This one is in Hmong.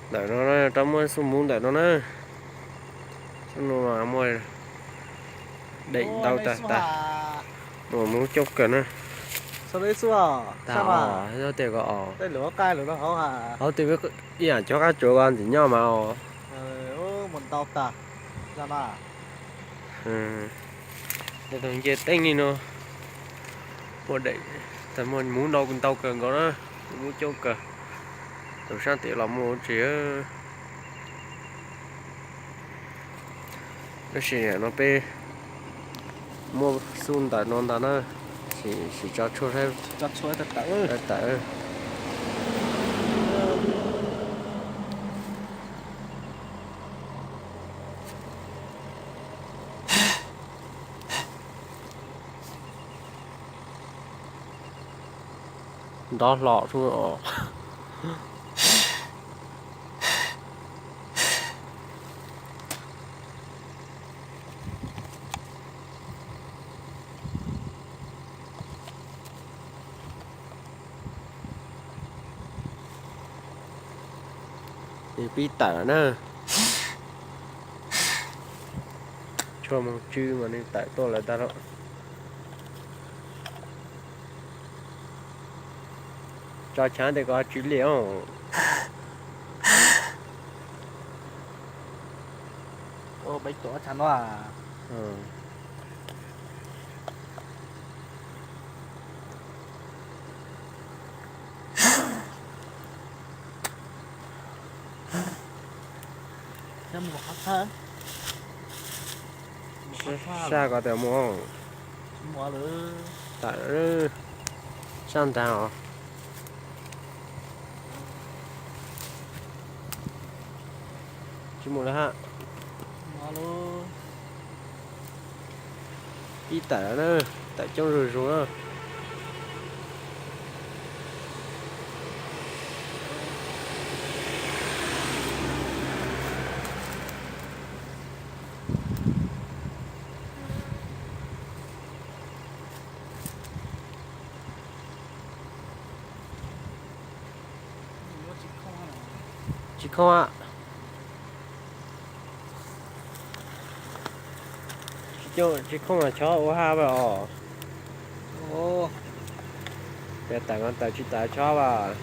Ntawm no rov muaj xub muv ntawm no na. Xub no muaj deem ntau tag tag. Muaj muv coob kawg na. Tag os, tej ko os. Hauv twg ib yam cov qab tsuas ko ntxim nyob mas os. Tej tug nce teeb li no, muaj deem, muaj muv ntau ntau kawg nkaus na, muv coob kawg. Tus sab tim los muaj tsis. Tab sis no peb muab xub ntawm no ntag na, sim tso tshuaj saib tawm. Nrov hlo os. Nws pib tawm na. Tshuaj moog tswb mas nws tawm tuaj lawm tag lawm. Tso chav tes kov tsw liaj os. Saj ko tas mus. Tawm sab ntag os. Tsis mus lawm hab. Pib tawm na, tawm coob zuj zus na. Tsis khoom a. Tsis khoom mas chob ua haj vas os. Yog tawm mas tawm, tsis tawm chob vas.